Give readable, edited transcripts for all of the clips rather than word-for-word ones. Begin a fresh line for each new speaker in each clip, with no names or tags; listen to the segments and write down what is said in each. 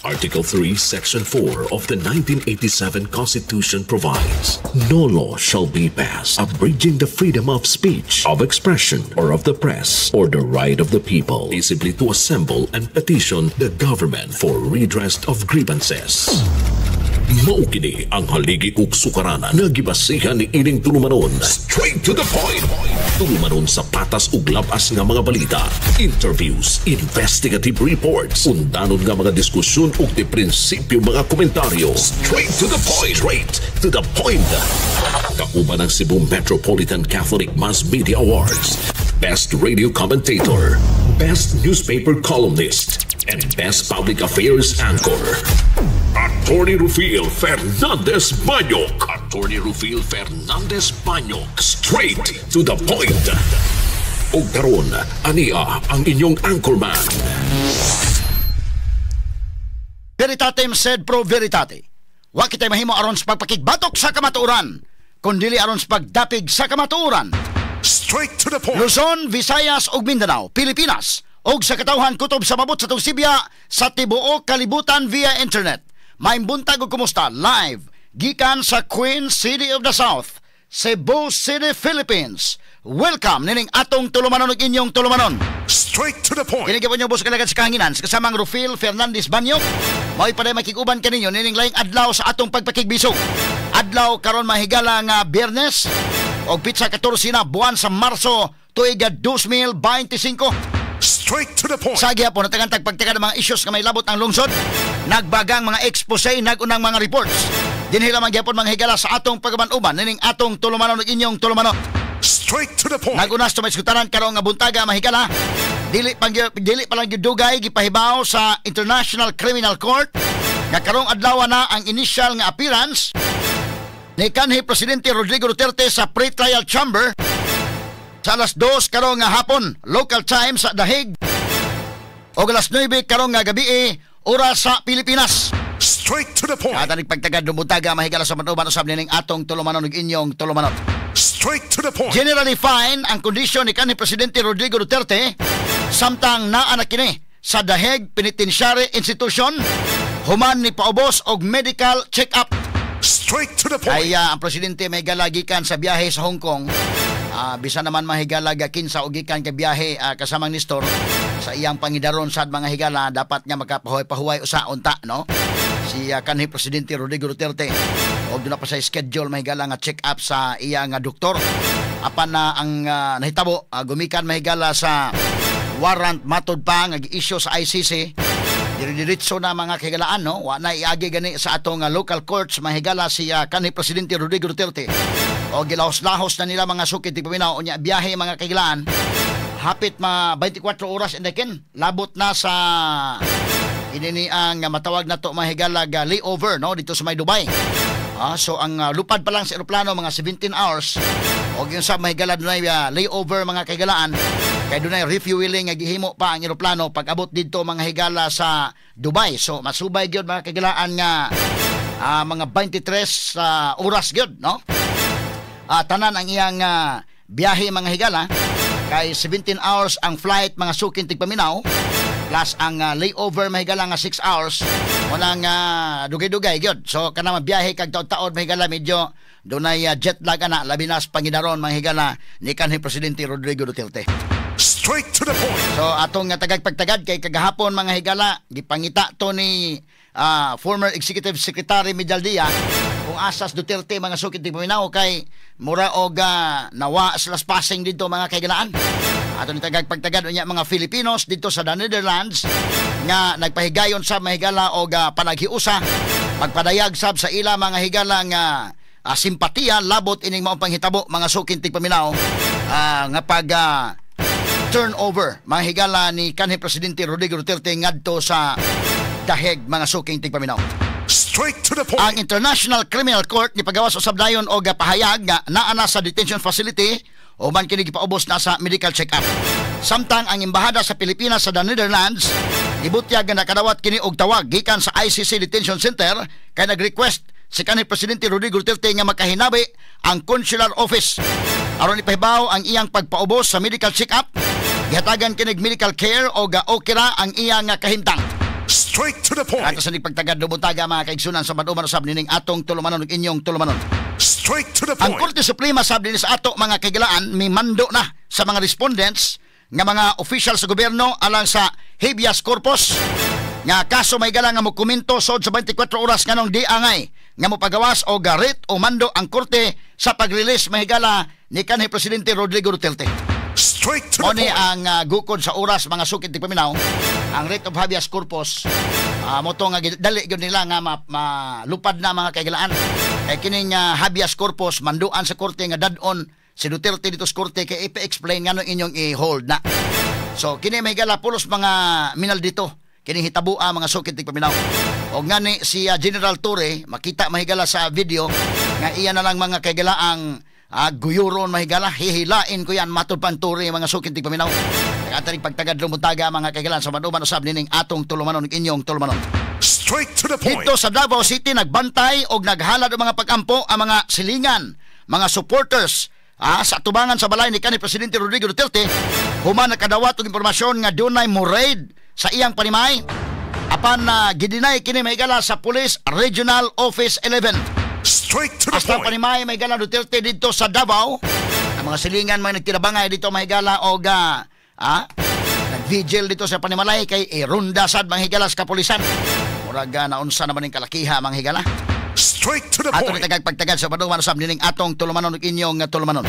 Article 3, Section 4 of the 1987 Constitution provides, "No law shall be passed abridging the freedom of speech, of expression, or of the press, or the right of the people peaceably to assemble and petition the government for redress of grievances." Mao kini ang haligi ug sukaranan nga gibasihan ni ining tulumanon. Straight to the point. Tulumanon sa patas ug labas nga mga balita, interviews, investigative reports, undanon nga mga diskusyon ug di prinsipyo mga komentaryo. Straight to the point. Straight to the point. Kauban ang Cebu Metropolitan Catholic Mass Media Awards, Best Radio Commentator, Best Newspaper Columnist, and Best Public Affairs Anchor. Attorney Rufil Fernandez Banyok. Attorney Rufil Fernandez Banyok. Straight to the point. Og karon, ania ang inyong anchorman.
Veritatem sed pro veritate. Wa kitay mahimo aron sa pagpakigbatok sa kamatuoran, kundili aron sa pagdapig sa kamatuoran.
Straight to the point.
Luzon, Visayas ug Mindanao, Pilipinas, ug sa katawhan kutob sa mabot sa Sibya sa tibuok kalibutan via internet. Maayong buntag ug kumusta live gikan sa Queen City of the South, Cebu City, Philippines. Welcome nining atong tulumanon ug inyong tulumanon.
Straight to the point.
Kini gyapon inyong boss kalagad sa kahanginan sa kasamang Rufil Fernandez Banyok. Mao'y paday makig-uban kaninyo nining laing adlaw sa atong pagpakigbisog. Adlaw karon, mahigala, nga Biyernes og pitsa 14 na buwan sa Marso tuig 2025.
Straight to the point.
Sa gihapon natagan tag pagtaka ng mga issues nga may labot ang lungsod, nagbagang mga expose, nagunang mga reports. Dinhi lamang gihapon, mga higala, sa atong pagaban-uban nining atong tulumanon ug inyong tulumanon.
Straight to the point.
Nagunas to may iskutaran karong nga buntaga, mahigala. Dili pa lang gyud dugay gipahibaw sa International Criminal Court nga karong adlaw na ang initial nga appearance ni kanhi Presidente Rodrigo Duterte sa pre-trial chamber sa alas 2 karong nga hapon local time sa The Hague o alas 9 karong nga gabi oras sa Pilipinas.
Straight to the point.
At pagtagad buntaga, mahigala, sa manuban usab nining atong tulumanon ug inyong tulumanon.
Straight to the point.
Generally fine ang kondisyon ni kanhi Presidente Rodrigo Duterte samtang naa na kini sa The Hague Penitentiary Institution human ni paubos og medical check-up.
Straight to the point.
Kaya ang presidente may gikan sa biyahe sa Hong Kong. Bisan naman, mahigala, kinsa og gikan kay biyahe kasamang Nestor sa iyang pangidaron sad, mga higala, dapat nga makapahuway-pahuway usa unta, no, si kanhi Presidente Rodrigo Duterte og duna pa sa schedule, mahigala, nga check up sa iya nga doktor. Apan na ang nahitabo, gumikan, mahigala, sa warrant matod pa nga gi-issue sa ICC, dire-diretso na, mga kahigalaan, no? Wa na iagi gani sa atong local courts, mahigala, si kanhi Presidente Rodrigo Duterte o gilahos-lahos na nila, mga suki tigpaminaw. Unya biyahe, mga kahigalaan, hapit ma 24 oras indakin labot na sa inini ang matawag na to, mahigala, ga layover, no, dito sa may Dubai. So ang lupad pa lang sa eroplano mga 17 hours o yung sa, mahigala, dunay layover, mga kahigalaan, kay dunay refueling nga gihimo pa ang eroplano pag abot didto, mga higala, sa Dubai. So masubay gyud, mga kahigalaan, nga mga 23 oras gyud, no, tanan ang iyang biyahe, mga higala, kay 17 hours ang flight, mga suking tigpaminaw, plus ang layover, mahigala, nga 6 hours wala nga dugay-dugay gyud. So kana mabiyahe kag taod-taod, mahigala, medyo dunay jet lag ana, labi na sa pangidaron, mga higala, ni kanhi Presidente Rodrigo Duterte.
Straight to the point.
So atong nga tagag pagtagad kay kagahapon, mga higala, gipangita to ni former Executive Secretary Medialdea kung asas Duterte, mga sukit tigpaminaw, kay mura og nawa sila passing dito, mga kahigalaan. Ato ni tagag pagtagad. Unya mga Filipinos dito sa the Netherlands nga nagpahigayon sa, mahigala, og panaghiusa, pagpadayag sab sa ila, mga higala, nga simpatiya labot ining maong panghitabo, mga suking tigpaminaw, nga pag turnover, mga higala, ni kanhi Presidente Rodrigo Duterte ngadto sa The Hague, mga suking tigpaminaw.
Straight to the point.
Ang International Criminal Court ni pagawas usab dayon og pahayag nga naa na sa detention facility o man kini gipaubos na sa medical check-up. Samtang ang embahada sa Pilipinas sa the Netherlands ibutyag nga nakadawat kini og tawag gikan sa ICC Detention Center kay nag-request si kanhi Presidente Rodrigo Duterte nga makahinabi ang consular office aron ipahibaw ang iyang pagpaubos sa medical check-up. Gihatagan kinig medical care o okay ra ang iyang kahimtang.
Straight to the point.
Ato sa pagtagad buntaga, mga kaigsunan, sa maduman usab nining atong tulumanon ug inyong tulumanon.
Straight to the
Ang
point.
Korte Suprema sab dinhi sa ato, mga kahigalaan, mimando na sa mga respondents nga mga official sa gobyerno alang sa habeas corpus nga kaso may gala nga mokomento sod sa 24 oras nganong di angay nga mopagawas o garit o mando ang korte sa pag-release, mahigala, ni kanhi Presidente Rodrigo Duterte.
Straight to the
Mao ni
point.
ang gukod sa oras, mga sukit tigpaminaw, ang writ of habeas corpus mo to nga dali gyud nila nga malupad na, mga kahigalaan, kay kining habeas corpus, manduan sa korte nga dad-on si Duterte dito sa korte kay ipa-explain ngano inyong i-hold na. So kini, mahigala, pulos mga minal dito kini hitabua, mga sukit tigpaminaw. Og ngani si General Torre makita, mahigala, sa video nga iya na lang, mga kaigalaang, guyuron, mahigala, hihilain ko yan, matud pan Torre, mga sukit tigpaminaw. Kaya pagtagad buntaga, mga kaigalan, sa maduman usab nining atong tulumanon ug inyong tulumanon.
Straight to the point.
Dito sa Davao City, nagbantay og naghalad og mga pagampo ang mga silingan, mga supporters sa tubangan sa balay ni kanhi Presidente Rodrigo Duterte human nakadawat og impormasyon nga dunay mo raid sa iyang panimay, apan na gideny kini, mahigala, sa Police Regional Office 11.
Straight to the
Hasta
point.
panimay, mahigala, Duterte dito sa Davao. Ang mga silingan mga nagtinabangay dito, mahigala, og nag-vigil dito sa panimalay kay ironda sad, mga higala, sa kapulisan. Murag naunsa naman ning kalakiha, mga higala.
Straight to the
Ato
point.
ni tagag pagtagad sa paduman usab nining atong tulumanon ug inyong tulumanon.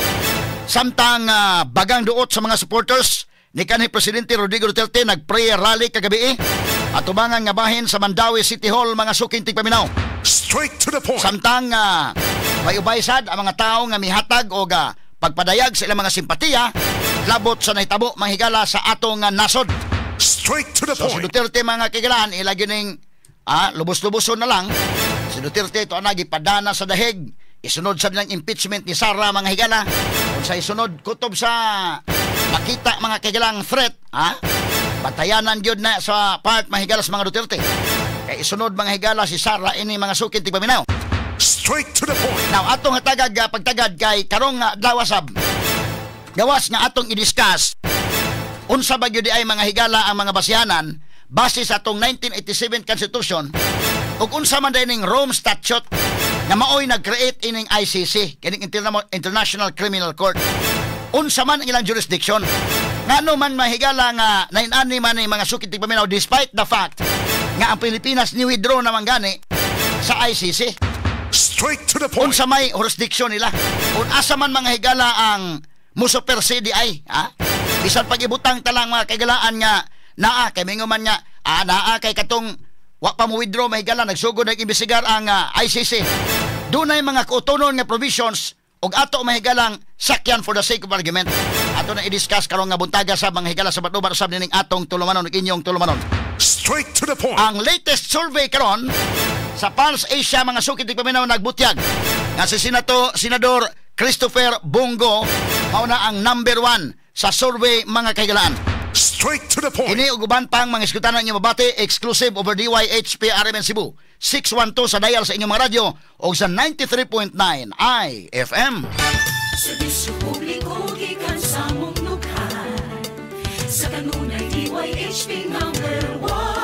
Samtang bagang duot sa mga supporters ni kanhi Presidente Rodrigo Duterte nag-prayer rally kagabi atubangan nga bahin sa Mandaue City Hall, mga suking tigpaminaw.
Straight to the point.
Samtang may ubay sad ang mga tao nga mihatag og pagpadayag sa ilang mga simpatiya labot sa nahitabo, manghigala, sa atong nasod.
Straight to the
So si
point.
Duterte, mga kahigalaan, ilagi ning lubos-luboson na lang. Si Duterte ito ang gipadana sa dahig. Isunod sa nilang impeachment ni Sara, mga higala. Kung sa isunod kutob sa makita, mga kahigalang threat, ha? Batayanan gyud na sa part, mahigala, sa mga Duterte. Kay isunod, mga higala, si Sara ini, mga sukit tigpaminaw.
Straight to the point.
Now, atong hatagag pagtagad kay karong adlaw sab. Gawas nga atong i-discuss unsa ba gyud ay, mga higala, ang mga basihanan base sa atong 1987 Constitution ug unsa man diay ning Rome Statute nga maoy nag-create ining ICC, kining International Criminal Court. Unsa man ang ilang jurisdiction? Ngano man, mahigala, nga nainani man ni mga sukit tigpaminaw despite the fact nga ang Pilipinas ni withdraw naman gani sa ICC?
Straight to the point.
Unsa may jurisdiction nila? Kung asa man, mga higala, ang musupersede ay, ha? Bisan pag-ibutang talang, mga kahigalaan, nga naa kay mingo man nga naa kay katong wa pa mo withdraw, mahigala, nagsugod nag-imbestigar ang ICC. Dunay mga kautonon nga provisions ug ato, mahigalang, sakyan for the sake of argument. Ato na i-discuss karong nga buntaga sa mga higala sa batubad usab nining atong tulumanon ug inyong tulumanon.
Straight to the point.
Ang latest survey karon sa Pulse Asia, mga sukit paminaw, nagbutyag nga si Senador Christopher Bong Go mao na ang number one sa survey, mga kahigalaan.
Straight to the point.
Kini ug uban pang mga iskutanan inyo mabati exclusive over DYHP RMN Cebu 612 sa dial sa inyong mga radyo o sa 93.9 IFM.
Serbisyo publiko gikan sa mong nukhan. Sa kanunay, DYHP number 1.